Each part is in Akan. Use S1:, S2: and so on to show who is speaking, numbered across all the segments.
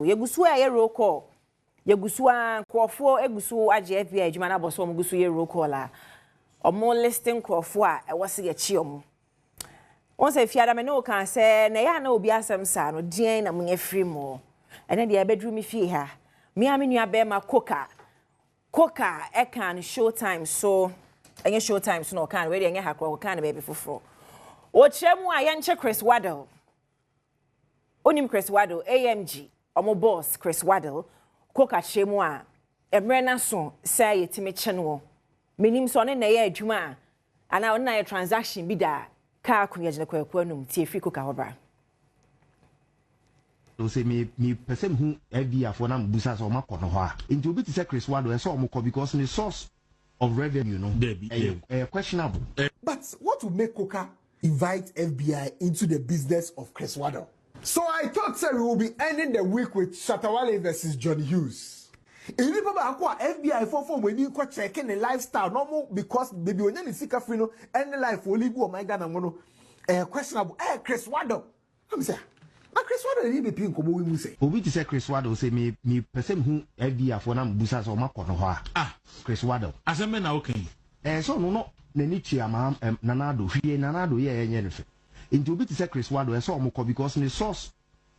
S1: Yɛgu so a ɛyɛ roll call. Yɛgu so a nkurɔfoɔ egu so agye FBI adwuma no abɔ so. Wɔn gu so yɛ roll call a wɔn list nkurɔfoɔ a ɛwɔ sɛ yɛkyi wɔn. Wɔn sɛ fiada me ne wo kan sɛ na ɛyɛ a na obi asɛm saa no deɛn na mo nyɛ firi mu. Ɛnɛ deɛ ɛbɛduru mi fie ha. Mmea me nua bɛrima Koka Koka ɛka no Showtime so, ɛnyɛ Showtime so na ɔka no. Wei deɛ ɛnyɛ ha korɔ, ɔka no baabi foforɔ. Wɔkyerɛ mu a yɛnkyɛ Chris Waddle. Onim Chris Waddle, AMG ɔmo boss Chris Waddle. Koka kyerɛ mu a mmerɛ n'aso sɛ yɛtumi kye no. Menim sɛ ɔne na ɛyɛ adwuma a anaa ɔne na yɛ transaction bi da kaa ko yɛgyina kwaku anum tie firi Koka hɔ bra.
S2: Sɛ me pɛ sɛ mehu FBI afoɔ na mebusa sɛ ɔma kɔ no hɔ a, nti obi te sɛ Chris Waddle, ɛsɛ ɔmo kɔ because ne source of revenue no
S3: Dabi,
S2: ɛyɛ
S3: dabi.
S2: ɛyɛ questionable.
S4: But what would make Coca invite FBI into the business of Chris Waddle? So I thought, sir, we will be ending the week with Shatta Wale versus Johnny Hughes. Nnipa baako a FBI fɔfɔ wɔn ani kɔ check ne lifestyle normal because baby onya ne sika firi no ɛne life wɔli gu ɔman Ghana mu no ɛyɛ questionable, ɛyɛ Chris Waddle. Ɛmi sɛ na Chris Waddle yɛ bɛ nkɔmɔ wi mu sɛ.
S2: Obi te sɛ Chris Waddle, sɛ me pɛ sɛ mehu FBI afoɔ na mebusa sɛ ɔma kɔ no hɔ a, Chris Waddle.
S3: Asɛm bɛ na woka yi?
S2: Ɛɛ, sɛ ɔno no n'ani tua maa Nana Addo hwie, Nana Addo yɛ ɛnyɛ no fɛ, nti obi te sɛ Chris Waddle, ɛsɛ ɔmo kɔ because ne source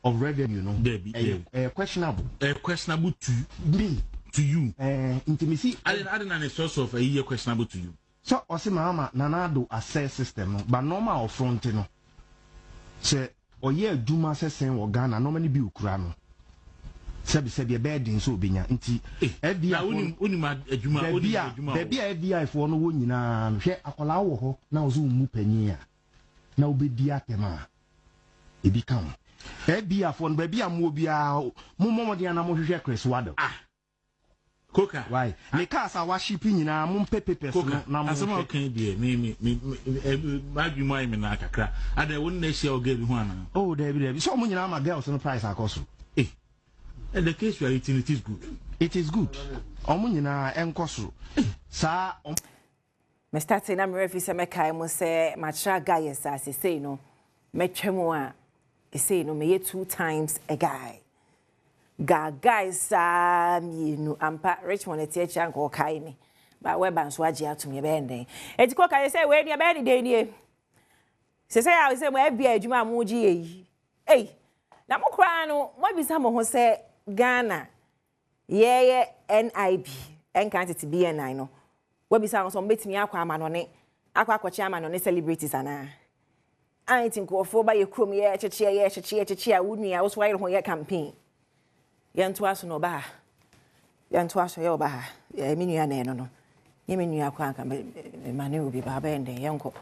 S2: of revenue no
S3: Dabi,
S2: ɛyɛ
S3: dabi.
S2: ɛyɛ questionable.
S3: Ɛyɛ questionable to
S2: me.
S3: To you.
S2: Ɛɛ, nti mi si
S3: Ade na ne source of ɛyi yɛ questionable to you?
S2: Sɛ ɔsi maa ma Nana Addo asɛ system no ba nneɛma a ɔfronte no sɛ ɔyɛ adwuma sɛ sɛn wɔ Ghana, nneɛma no bi okura no, sɛbisɛbi, ɛbɛyɛ den sɛ obenya, nti FBI
S3: Na
S2: foɔ
S3: wonim adwuma
S2: baabi
S3: wonim
S2: a
S3: adwuma
S2: baabi a FBI foɔ no wɔ nyinaa no, hwɛ, akwadaa wɔ hɔ na ɔsɛ ɔmu panyin a na wobɛdi atɛm a ebi ka ho. FBI foɔ no, baabi a mowɔ biara, mommɔ mmɔden a na mohwehwɛ Chris Waddle.
S3: Ah, Koka.
S2: Why ne cars a wahyepe nyinaa, mompɛ papers no
S3: Koka
S2: na
S3: asɛm a
S2: mohwɛ.
S3: ɔka yi deɛ, me m'adwene mu ayɛ me naa kakra. Ade wo ne na ahyia wɔ girl bi ho anaa?
S2: Oh, dabi dabi, sɛ ɔmo nyinaa ma girls no price akɔ so.
S3: Eh, and the case you are eating, it is good.
S2: It is good, ɔmo nyinaa ɛnkɔ soro saa ɔmo.
S1: Me start na mmerɛ fi sɛ mɛkae mu sɛ makyerɛ guys a sesei no mɛtwa mu a esei no meyɛ two times a guy ga guys saa mmienu ampa. Richmond ɛte akyi anka ɔkae me ba wɛba nso agye atom. Yɛbɛyɛ ndɛn eti kɔ kae sɛ wei ni ɛbɛyɛ ne den nie sesei a sɛ mo FBI adwuma a mo gye yɛ yi. Ei, na mo koraa no moabisa mo ho sɛ Ghana yɛyɛ NIB ɛnka tete BNI no, wabisa ho sɛ ɔmbɛtumi akɔ amanɔne akɔ akɔkye amanɔne celebrities anaa? A nti nkurɔfoɔ ba yɛ kurom yɛ kyekyeɛ yɛ kyekyeɛ kyekyeɛ a wo nua wo so wayere ho yɛ campaign. Yɛntoa so na ɔba ha, yɛntoa so yɛ ɔba ha. Me nua na ɛno no nyɛ me nua koraa nka ma ne obi ba bɛyɛ ndɛn yɛnkɔ.